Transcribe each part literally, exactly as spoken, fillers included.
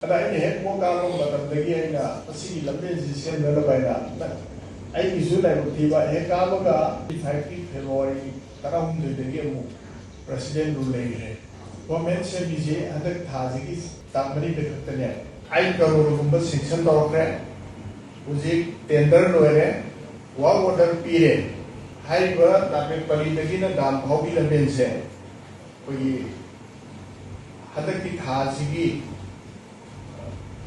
ꯑꯗ ꯑꯩꯅ ꯍꯦꯛ ꯀꯣꯛ ꯀꯥꯕ ꯃꯇꯝꯗꯒꯤ ꯑꯩꯅ ꯃꯁꯤꯒꯤ ꯂꯝꯕꯦꯜꯁꯤ ꯁꯦꯝꯅꯅꯕ ꯍꯥꯏꯅ ꯑꯩꯒꯤꯁꯨ ꯂꯥꯏꯕꯛ ꯊꯤꯕ, ꯍꯦꯛ ꯀꯥꯕꯒ ꯐꯥꯏꯚꯀꯤ ꯐꯦꯕ꯭ꯔꯨꯋꯥꯔꯤ ꯇꯔꯥꯍꯨꯝꯗꯣꯏꯗꯒꯤ ꯑꯃꯨꯛ ꯄ꯭ꯔꯁꯤꯗꯦꯟ ꯔꯨꯜ ꯂꯩꯈ꯭ꯔꯦ꯫ ꯒꯣꯔꯃꯦꯟ ꯁꯦꯝꯃꯤꯁꯦ ꯍꯟꯗꯛ ꯊꯥꯁꯤꯒꯤ ꯇꯥꯡ ꯃꯔꯤꯗ ꯈꯛꯇꯅꯦ꯫ ꯑꯩꯠ ꯀꯔꯣꯔꯒꯨꯝꯕ ꯁꯦꯡꯁꯟ ꯇꯧꯔꯛꯈ꯭ꯔꯦ꯫ ꯍꯧꯖꯤꯛ ꯇꯦꯟꯗꯔ ꯂꯣꯏꯔꯦ, ꯋꯥꯔꯛ ꯑꯣꯔꯗꯔ ꯄꯤꯔꯦ꯫ ꯍꯥꯏꯔꯤꯕ ꯅꯥꯄꯦꯠ ꯄꯂꯤꯗꯒꯤꯅ ꯗꯥꯝ ꯐꯥꯎꯒꯤ ꯂꯝꯕꯦꯟꯁꯦ ꯑꯩꯈꯣꯏꯒꯤ ꯍꯟꯗꯛꯀꯤ ꯊꯥꯁꯤꯒꯤ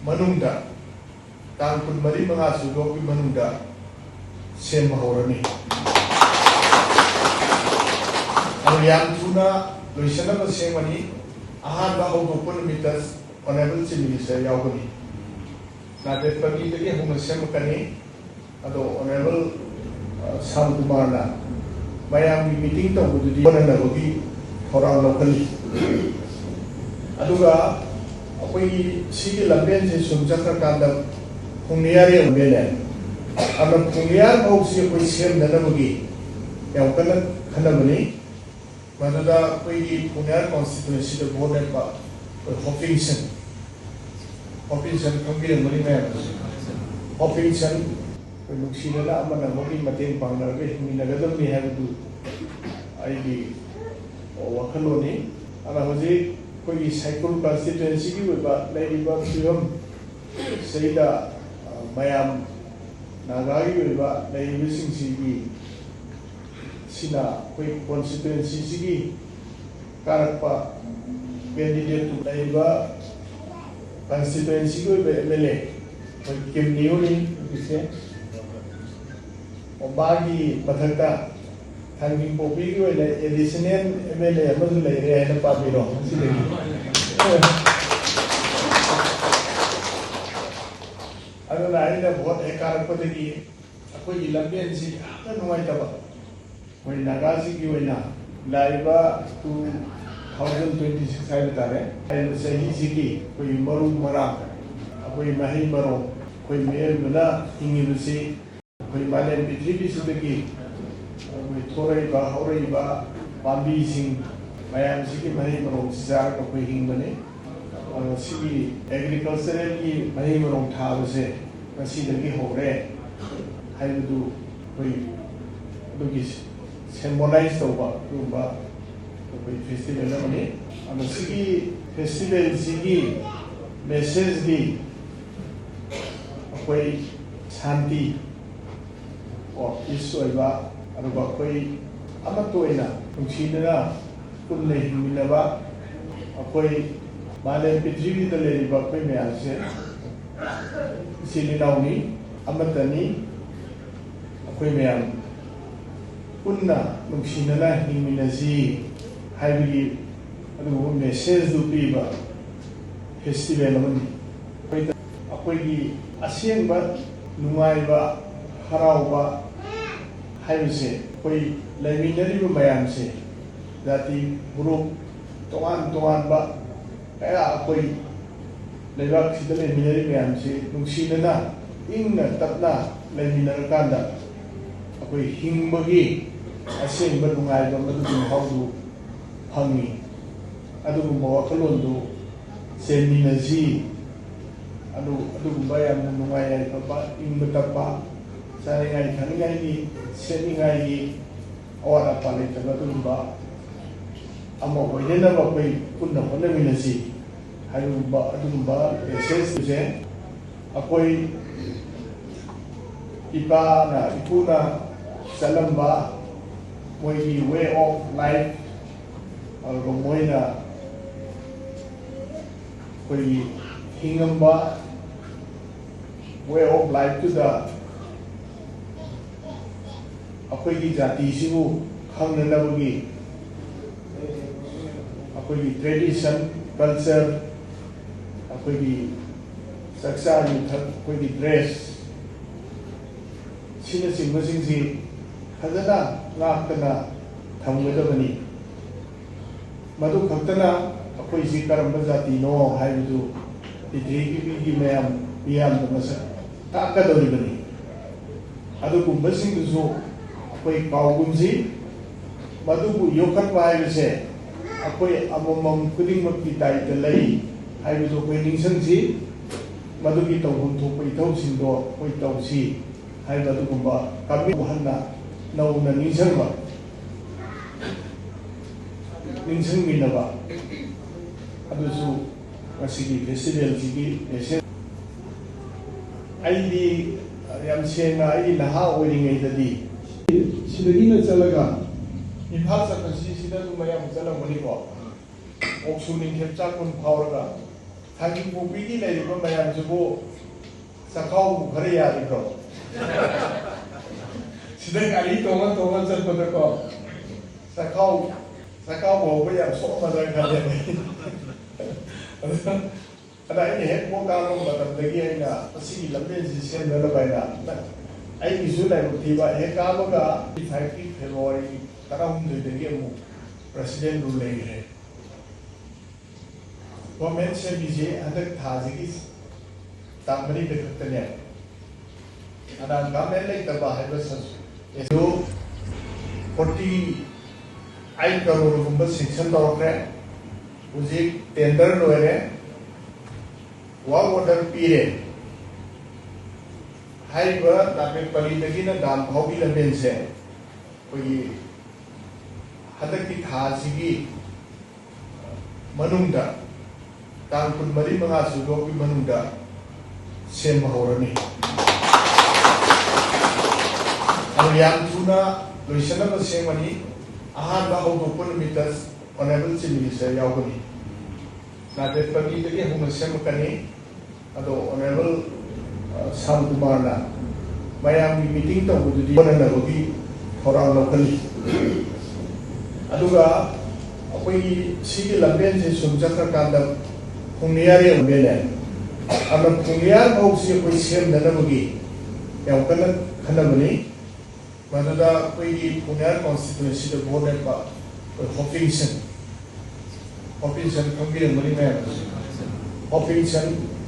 ꯃꯅꯨꯡꯗ, ꯇꯥꯡ ꯀꯨꯟꯃꯔꯤ ꯃꯉꯥꯁꯨ ꯐꯥꯎꯒꯤ ꯃꯅꯨꯡꯗ ꯁꯦꯝꯕ ꯍꯧꯔꯅꯤ꯫ ꯑꯗꯨ ꯌꯥꯝ ꯊꯨꯅ ꯂꯣꯏꯁꯤꯟꯅꯕ ꯁꯦꯝꯒꯅꯤ꯫ ꯑꯍꯥꯟꯕ ꯍꯧꯗꯣꯛꯄ ꯅꯨꯃꯤꯠꯇ ꯑꯣꯅꯔꯦꯕꯜ ꯆꯤꯐ ꯃꯤꯅꯤꯁꯇꯔ ꯌꯥꯎꯒꯅꯤ꯫ ꯅꯥꯄꯦꯠ ꯄꯂꯤꯗꯒꯤ ꯍꯧꯅ ꯁꯦꯝꯃꯛꯀꯅꯤ꯫ ꯑꯗꯣ ꯑꯣꯅꯔꯦꯕꯜ, ꯑ, ꯁꯥꯝꯀꯨꯃꯥꯔꯅ ꯃꯌꯥꯝꯒꯤ ꯃꯤꯇꯤꯡ ꯇꯧꯕꯗꯨꯗꯤ ꯍꯣꯠꯅꯅꯕꯒꯤ ꯊꯧꯔꯥꯡ ꯂꯧꯈꯠꯂꯤ꯫ ꯑꯗꯨꯒ ꯑꯩꯈꯣꯏꯒꯤ ꯁꯤꯒꯤ ꯂꯝꯕꯦꯟꯁꯦ ꯁꯨꯝ ꯆꯠꯈ꯭ꯔꯀꯥꯟꯗ ꯐꯨꯡꯅꯤꯌꯥꯔ ꯂꯝꯕꯦꯟꯅꯦ꯫ ꯑꯗꯨꯅ ꯐꯨꯡꯅꯤꯌꯥꯔ ꯐꯥꯎꯁꯤ ꯑꯩꯈꯣꯏ ꯁꯦꯝꯅꯅꯕꯒꯤ ꯌꯥꯝ ꯀꯟꯅ ꯈꯟꯅꯕꯅꯤ꯫ ꯃꯗꯨꯗ ꯑꯩꯈꯣꯏꯒꯤ ꯄꯨꯅꯦꯔ ꯀꯣꯟꯁꯇꯤꯇ꯭ꯋꯦꯟꯁꯤꯗ ꯚꯣꯠ ꯂꯦꯞꯄ ꯑꯩꯈꯣꯏ ꯍꯣꯄꯤꯡꯁꯟ, ꯍꯣꯄꯤꯡꯁꯟ ꯈꯪꯕꯤꯔꯝꯒꯅꯤ ꯃꯌꯥꯝꯅꯁꯨ꯫ ꯍꯣꯄꯤꯡꯁꯟ ꯑꯩꯈꯣꯏ ꯅꯨꯡꯁꯤꯅꯅ ꯑꯃꯅ ꯑꯃꯒꯤ ꯃꯇꯦꯡ ꯄꯥꯡꯅꯔꯒ ꯍꯤꯡꯃꯤꯟꯅꯒꯗꯕꯅꯤ ꯍꯥꯏꯕꯗꯨ ꯑꯩꯒꯤ ꯋꯥꯈꯜꯂꯣꯟꯅꯤ꯫ ꯑꯗꯨꯅ ꯍꯧꯖꯤꯛ ꯑꯩꯈꯣꯏꯒꯤ ꯁꯥꯏꯀꯨꯜ ꯀꯟꯁꯇꯤꯇ꯭ꯋꯦꯟꯁꯤꯒꯤ ꯑꯣꯏꯕ ꯂꯩꯔꯤꯕ ꯐꯤꯕꯝ ꯁꯤꯗꯩꯗ, ꯑ, ꯃꯌꯥꯝ ꯅꯥꯒꯥꯒꯤ ꯑꯣꯏꯕ ꯂꯩꯔꯤꯕꯁꯤꯡꯁꯤꯒꯤ, ꯁꯤꯅ ꯑꯩꯈꯣꯏ ꯀꯣꯟꯁꯇꯤꯇ꯭ꯋꯦꯟꯁꯤꯁꯤꯒꯤ ꯀꯥꯔꯛꯄ ꯀꯦꯟꯗꯤꯗꯦꯠꯇꯨ ꯂꯩꯔꯤꯕ ꯀꯟꯁꯇꯤꯇ꯭ꯋꯦꯟꯁꯤꯒꯤ ꯑꯣꯏꯕ ꯑꯦꯝ ꯑꯦꯜ ꯑꯦ ꯑꯩꯈꯣꯏ ꯀꯤꯝ ꯅꯤꯌꯨꯅꯤ ꯍꯧꯖꯤꯛꯁꯦ꯫ ꯑꯣ, ꯃꯥꯒꯤ ꯃꯊꯛꯇ ꯊꯥꯡꯖꯤꯡ ꯄꯣꯛꯄꯤꯒꯤ ꯑꯣꯏꯅ ꯑꯦꯗꯤꯁꯅꯦꯜ ꯑꯦꯝ ꯑꯦꯜ ꯑꯦ ꯑꯃꯁꯨ ꯂꯩꯔꯦ ꯍꯥꯏꯅ ꯄꯥꯕꯤꯔꯣ ꯉꯁꯤꯗꯒꯤ꯫ ꯑꯗꯨꯅ ꯑꯩꯅ ꯚꯣꯠ ꯍꯦꯛ ꯀꯥꯔꯛꯄꯗꯒꯤ ꯑꯩꯈꯣꯏꯒꯤ ꯂꯝꯕꯦꯟꯁꯤ ꯌꯥꯝꯅ ꯅꯨꯡꯉꯥꯏꯇꯕ, ꯑꯩꯈꯣꯏ ꯅꯥꯒꯥꯁꯤꯡꯒꯤ ꯑꯣꯏꯅ ꯂꯥꯛꯏꯕ two thousand twenty six ꯍꯥꯏꯕ ꯇꯥꯔꯦ, ꯍꯥꯏꯔꯤꯕ ꯆꯍꯤꯁꯤꯒꯤ ꯑꯩꯈꯣꯏꯒꯤ ꯃꯔꯨ ꯃꯔꯥꯡ, ꯑꯩꯈꯣꯏ ꯃꯍꯩ ꯃꯔꯣꯡ, ꯑꯩꯈꯣꯏ ꯃꯤꯑꯣꯏꯕꯅ ꯍꯤꯡꯉꯤꯕꯁꯤ ꯑꯩꯈꯣꯏ ꯃꯥꯂꯦꯝ ꯄ꯭ꯔꯤꯊꯤꯕꯤꯁꯤꯗꯒꯤ ꯑꯩꯈꯣꯏ ꯊꯣꯔꯛꯏꯕ, ꯍꯧꯔꯛꯏꯕ ꯄꯥꯝꯕꯤꯁꯤꯡ ꯃꯌꯥꯝꯁꯤꯒꯤ ꯃꯍꯩ ꯃꯔꯣꯡꯁꯤ ꯆꯥꯔꯒ ꯑꯩꯈꯣꯏ ꯍꯤꯡꯕꯅꯤ꯫ ꯃꯁꯤꯒꯤ ꯑꯦꯒ꯭ꯔꯤꯀꯜꯆꯔꯦꯜꯒꯤ ꯃꯍꯩ ꯃꯔꯣꯡ ꯊꯥꯕꯁꯦ ꯉꯁꯤꯗꯒꯤ ꯍꯧꯔꯦ ꯍꯥꯏꯕꯗꯨ ꯑꯩꯈꯣꯏ ꯑꯗꯨꯒꯤ ꯁꯦꯝꯕꯣꯂꯥꯏꯁ ꯇꯧꯕ ꯑꯗꯨꯒꯨꯝꯕ ꯑꯩꯈꯣꯏ ꯐꯦꯁꯇꯤꯚꯦꯜ ꯑꯃꯅꯤ꯫ ꯃꯁꯤꯒꯤ ꯐꯦꯁꯇꯤꯚꯦꯜꯁꯤꯒꯤ ꯃꯦꯁꯦꯖꯗꯤ ꯑꯩꯈꯣꯏ ꯁꯥꯟꯇꯤ, ꯀꯣ, ꯄꯤꯁ ꯑꯣꯏꯕ, ꯑꯗꯨꯒ ꯑꯩꯈꯣꯏ ꯑꯃꯠꯇ ꯑꯣꯏꯅ ꯅꯨꯡꯁꯤꯅꯅ ꯄꯨꯟꯅ ꯍꯤꯡꯃꯤꯟꯅꯕ, ꯑꯩꯈꯣꯏ ꯃꯥꯂꯦꯝ ꯄ꯭ꯔꯤꯊꯤꯕꯤꯗ ꯂꯩꯔꯤꯕ ꯑꯩꯈꯣꯏ ꯃꯌꯥꯝꯁꯦ ꯏꯆꯤꯜ ꯏꯅꯥꯎꯅꯤ, ꯑꯃꯠꯇꯅꯤ, ꯑꯩꯈꯣꯏ ꯃꯌꯥꯝ ꯄꯨꯟꯅ ꯅꯨꯡꯁꯤꯅꯅ ꯍꯤꯡꯃꯤꯟꯅꯁꯤ ꯍꯥꯏꯕꯒꯤ ꯑꯗꯨꯒꯨꯝꯕ ꯃꯦꯁꯦꯖꯗꯨ ꯄꯤꯕ ꯐꯦꯁꯇꯤꯚꯦꯜ ꯑꯃꯅꯤ꯫ ꯑꯩꯈꯣꯏꯒꯤ ꯑꯁꯦꯡꯕ ꯅꯨꯡꯉꯥꯏꯕ, ꯍꯔꯥꯎꯕ ꯍꯥꯏꯕꯁꯦ ꯑꯩꯈꯣꯏ ꯂꯩꯃꯤꯟꯅꯔꯤꯕ ꯃꯌꯥꯝꯁꯦ, ꯖꯥꯇꯤ, ꯒ꯭ꯔꯨꯞ, ꯇꯣꯉꯥꯟ ꯇꯣꯉꯥꯟꯕ ꯀꯌꯥ ꯑꯩꯈꯣꯏ ꯂꯩꯕꯥꯛꯁꯤꯗ ꯂꯩꯃꯤꯟꯅꯔꯤ ꯃꯌꯥꯝꯁꯤ ꯅꯨꯡꯁꯤꯅꯅ ꯏꯪꯅ ꯇꯞꯅ ꯂꯩꯃꯤꯟꯅꯔꯀꯥꯟꯗ ꯑꯩꯈꯣꯏ ꯍꯤꯡꯕꯒꯤ ꯑꯁꯦꯡꯕ ꯅꯨꯡꯉꯥꯏꯕ ꯃꯗꯨꯒꯤ ꯃꯍꯥꯎꯗꯨ ꯐꯪꯉꯤ꯫ ꯑꯗꯨꯒꯨꯝꯕ ꯋꯥꯈꯜꯂꯣꯟꯗꯨ ꯆꯦꯟꯃꯤꯟꯅꯁꯤ꯫ ꯑꯗꯨ ꯑꯗꯨꯒꯨꯝꯕ ꯌꯥꯝꯅ ꯅꯨꯡꯉꯥꯏ ꯌꯥꯏꯐꯕ, ꯏꯪꯕ ꯇꯞꯄ, ꯆꯥꯅꯤꯡꯉꯥꯏ ꯊꯛꯅꯤꯡꯉꯥꯏꯒꯤ, ꯁꯦꯠꯅꯤꯡꯉꯥꯏꯒꯤ ꯑꯋꯥꯠ ꯑꯄꯥ ꯂꯩꯇꯕ ꯑꯗꯨꯒꯨꯝꯕ ꯑꯃ ꯑꯣꯏꯅꯅꯕ ꯑꯩꯈꯣꯏ ꯄꯨꯟꯅ ꯍꯣꯠꯅꯃꯤꯟꯅꯁꯤ ꯍꯥꯏꯕꯒꯨꯝꯕ ꯑꯗꯨꯒꯨꯝꯕ ꯃꯦꯁꯦꯖꯁꯦ ꯑꯩꯈꯣꯏ ꯏꯄꯥꯅ ꯏꯄꯨꯅ ꯆꯠꯂꯝꯕ ꯃꯣꯏꯒꯤ ꯋꯦ ꯑꯣꯐ ꯂꯥꯏꯐ, ꯑꯗꯨꯒ ꯃꯣꯏꯅ ꯑꯩꯈꯣꯏꯒꯤ ꯍꯤꯡꯉꯝꯕ ꯋꯦ ꯑꯣꯐ ꯂꯥꯏꯐꯇꯨꯗ ꯑꯩꯈꯣꯏꯒꯤ ꯖꯥꯇꯤꯁꯤꯕꯨ ꯈꯪꯅꯅꯕꯒꯤ ꯑꯩꯈꯣꯏꯒꯤ ꯇ꯭ꯔꯦꯗꯤꯁꯟ, ꯀꯜꯆꯔ, ꯑꯩꯈꯣꯏꯒꯤ ꯆꯥꯛꯆꯥ ꯌꯨꯊꯛ, ꯑꯩꯈꯣꯏꯒꯤ ꯗ꯭ꯔꯦꯁ, ꯁꯤꯅꯆꯤꯡꯕꯁꯤꯡꯁꯤ ꯐꯖꯅ ꯉꯥꯛꯇꯅ ꯊꯝꯒꯗꯕꯅꯤ꯫ ꯃꯗꯨ ꯈꯛꯇꯅ ꯑꯩꯈꯣꯏꯁꯤ ꯀꯔꯝꯕ ꯖꯥꯇꯤꯅꯣ ꯍꯥꯏꯕꯗꯨ ꯄ꯭ꯔꯤꯊꯤꯕꯤꯒꯤ ꯃꯌꯥꯝ ꯃꯤꯌꯥꯝꯗ ꯃꯁꯛ ꯇꯥꯛꯀꯗꯧꯔꯤꯕꯅꯤ꯫ ꯑꯗꯨꯒꯨꯝꯕꯁꯤꯡꯗꯨꯁꯨ ꯑꯩꯈꯣꯏ ꯀꯥꯎꯒꯨꯝꯁꯤ꯫ ꯃꯗꯨꯕꯨ ꯌꯣꯛꯈꯠꯄ ꯍꯥꯏꯕꯁꯦ ꯑꯩꯈꯣꯏ ꯑꯃꯃꯝ ꯈꯨꯗꯤꯡꯃꯛꯀꯤ ꯗꯥꯏꯇ ꯂꯩ꯫ ꯍꯥꯏꯕꯗꯨ ꯑꯩꯈꯣꯏ ꯅꯤꯡꯁꯤꯡꯁꯤ꯫ ꯃꯗꯨꯒꯤ ꯇꯧꯐꯝ ꯊꯣꯛꯄ ꯏꯊꯧꯁꯤꯡꯗꯣ ꯑꯩꯈꯣꯏ ꯇꯧꯁꯤ ꯍꯥꯏꯕ ꯑꯗꯨꯒꯨꯝꯕ ꯀꯃꯤꯠ ꯍꯟꯅ ꯅꯧꯅ ꯅꯤꯡꯁꯤꯡꯕ, ꯅꯤꯡꯁꯤꯡꯃꯤꯟꯅꯕ ꯑꯗꯨꯁꯨ ꯉꯁꯤꯒꯤ ꯐꯦꯁꯇꯤꯚꯦꯜꯁꯤꯒꯤ ꯃꯦꯁꯦꯖ꯫ ꯑꯩꯗꯤ ꯌꯥꯝ ꯁꯦꯡꯅ ꯑꯩꯒꯤ ꯅꯍꯥ ꯑꯣꯏꯔꯤꯉꯩꯗꯗꯤ ꯁꯤꯗꯒꯤꯅ ꯆꯠꯂꯒ ꯏꯝꯐꯥꯜ ꯆꯠꯄꯁꯤ ꯁꯤꯗ ꯑꯗꯨꯝ ꯃꯌꯥꯝ ꯆꯠꯂꯝꯒꯅꯤꯀꯣ꯫ ꯑꯣꯛꯁꯨ ꯅꯤꯡꯊꯦꯝ ꯆꯥꯛ ꯀꯨꯟ ꯐꯥꯎꯔꯒ ꯊꯥꯡꯖꯤꯡ ꯄꯣꯛꯄꯤꯒꯤ ꯂꯩꯔꯤꯕ ꯃꯌꯥꯝꯁꯤꯕꯨ ꯆꯥꯛꯈꯥꯎꯕꯨ ꯈꯔ ꯌꯥꯔꯤꯕ꯭ꯔꯣ? ꯁꯤꯗ ꯒꯥꯔꯤ ꯇꯣꯡꯉ ꯇꯣꯡꯉ ꯆꯠꯄꯗꯀꯣ ꯆꯥꯛꯈꯥꯎ ꯆꯥꯛꯈꯥꯎ ꯐꯥꯎꯕ ꯌꯥꯝ ꯁꯣꯛꯑꯝꯃꯗ꯭ꯔꯥ ꯈꯜꯂꯦ꯫ ꯑꯗꯨꯅ ꯑꯗ ꯑꯩꯅ ꯍꯦꯛ ꯀꯣꯛ ꯀꯥꯡꯕ ꯃꯇꯝꯗꯒꯤ ꯑꯩꯅ ꯃꯁꯤꯒꯤ ꯂꯝꯕꯦꯟꯁꯤ ꯁꯦꯝꯅꯅꯕ ꯍꯥꯏꯅ ꯑꯩꯒꯤꯁꯨ ꯂꯥꯏꯕꯛ ꯊꯤꯕ ꯍꯦꯛ ꯀꯥꯕꯒ ꯐꯥꯏꯚꯀꯤ ꯐꯦꯕ꯭ꯔꯨꯋꯥꯔꯤ ꯇꯔꯥꯍꯨꯝꯗꯣꯏꯗꯒꯤ ꯑꯃꯨꯛ ꯄ꯭ꯔꯁꯤꯗꯦꯟ ꯔꯨꯜ ꯂꯩꯈ꯭ꯔꯦ꯫ ꯒꯣꯔꯃꯦꯟ ꯁꯦꯝꯃꯤꯁꯦ ꯍꯟꯗꯛ ꯊꯥꯁꯤꯒꯤ ꯇꯥꯡ ꯃꯔꯤꯗ ꯈꯛꯇꯅꯦ꯫ ꯑꯗꯥ ꯒꯣꯔꯃꯦꯟ ꯂꯩꯇꯕ ꯍꯥꯏꯕ ꯁꯁ-, ꯑꯗꯨ ꯐꯣꯔꯇꯤ ꯑꯩꯠ ꯀꯔꯣꯔꯒꯨꯝꯕ ꯁꯦꯡꯁꯟ ꯇꯧꯔꯛꯈ꯭ꯔꯦ꯫ ꯍꯧꯖꯤꯛ ꯇꯦꯟꯗꯔ ꯂꯣꯏꯔꯦ, ꯋꯥꯔꯛ ꯑꯣꯔꯗꯔ ꯄꯤꯔꯦ꯫ ꯍꯥꯏꯔꯤꯕ ꯅꯥꯄꯦꯠ ꯄꯂꯤꯗꯒꯤꯅ ꯗꯥꯝ ꯐꯥꯎꯒꯤ ꯂꯝꯕꯦꯟꯁꯦ ꯑꯩꯈꯣꯏꯒꯤ ꯍꯟꯗꯛꯀꯤ ꯊꯥ ꯑꯁꯤꯒꯤ ꯃꯅꯨꯡꯗ, ꯇꯥꯡ ꯀꯨꯟꯃꯔꯤ ꯃꯉꯥ ꯁꯨꯕꯒꯤ ꯃꯅꯨꯡꯗ ꯁꯦꯝꯕ ꯍꯧꯔꯅꯤ꯫ ꯑꯗꯨ ꯌꯥꯝ ꯊꯨꯅ ꯂꯣꯏꯁꯤꯟꯅꯕ ꯁꯦꯝꯒꯅꯤ꯫ ꯑꯍꯥꯟꯕ ꯍꯧꯗꯣꯛꯄ ꯅꯨꯃꯤꯠꯇ ꯑꯣꯅꯔꯦꯕꯜ ꯆꯤꯐ ꯃꯤꯅꯤꯁꯇꯔ ꯌꯥꯎꯒꯅꯤ꯫ ꯅꯥꯇꯦꯠ ꯄꯥꯝꯕꯤꯗꯒꯤ ꯍꯧꯅ ꯁꯦꯝꯃꯛꯀꯅꯤ꯫ ꯑꯗꯣ ꯑꯣꯅꯔꯦꯕꯜ, ꯑ, ꯁꯥꯝ ꯀꯨꯃꯥꯔꯅ ꯃꯌꯥꯝꯒꯤ ꯃꯤꯇꯤꯡ ꯇꯧꯕꯗꯨꯗꯤ ꯍꯣꯠꯅꯅꯕꯒꯤ ꯊꯧꯔꯥꯡ ꯂꯧꯈꯠꯂꯤ꯫ ꯑꯗꯨꯒ ꯑꯩꯈꯣꯏꯒꯤ ꯁꯤꯒꯤ ꯂꯝꯕꯦꯟꯁꯦ ꯁꯨꯝ ꯆꯠꯈ꯭ꯔꯀꯥꯟꯗ ꯐꯨꯡꯅꯤꯌꯥꯔ ꯂꯝꯕꯦꯟꯅꯦ꯫ ꯑꯗꯨꯅ ꯐꯨꯡꯅꯤꯌꯥꯔ ꯐꯥꯎꯁꯤ ꯑꯩꯈꯣꯏ ꯁꯦꯝꯅꯅꯕꯒꯤ ꯌꯥꯝ ꯀꯟꯅ ꯈꯟꯅꯕꯅꯤ꯫ ꯃꯗꯨꯗ ꯑꯩꯈꯣꯏꯒꯤ ꯄꯨꯅꯦꯔ ꯀꯣꯟꯁꯇꯤꯇ꯭ꯋꯦꯟꯁꯤꯗ ꯚꯣꯠ ꯂꯦꯞꯄ ꯑꯩꯈꯣꯏ ꯍꯣꯄꯤꯟꯁꯟ, ꯍꯣꯄꯤꯟꯁꯟ ꯈꯪꯕꯤꯔꯝꯒꯅꯤ ꯃꯌꯥꯝꯅꯁꯨ꯫ ꯍꯣꯄꯤꯟꯁꯟ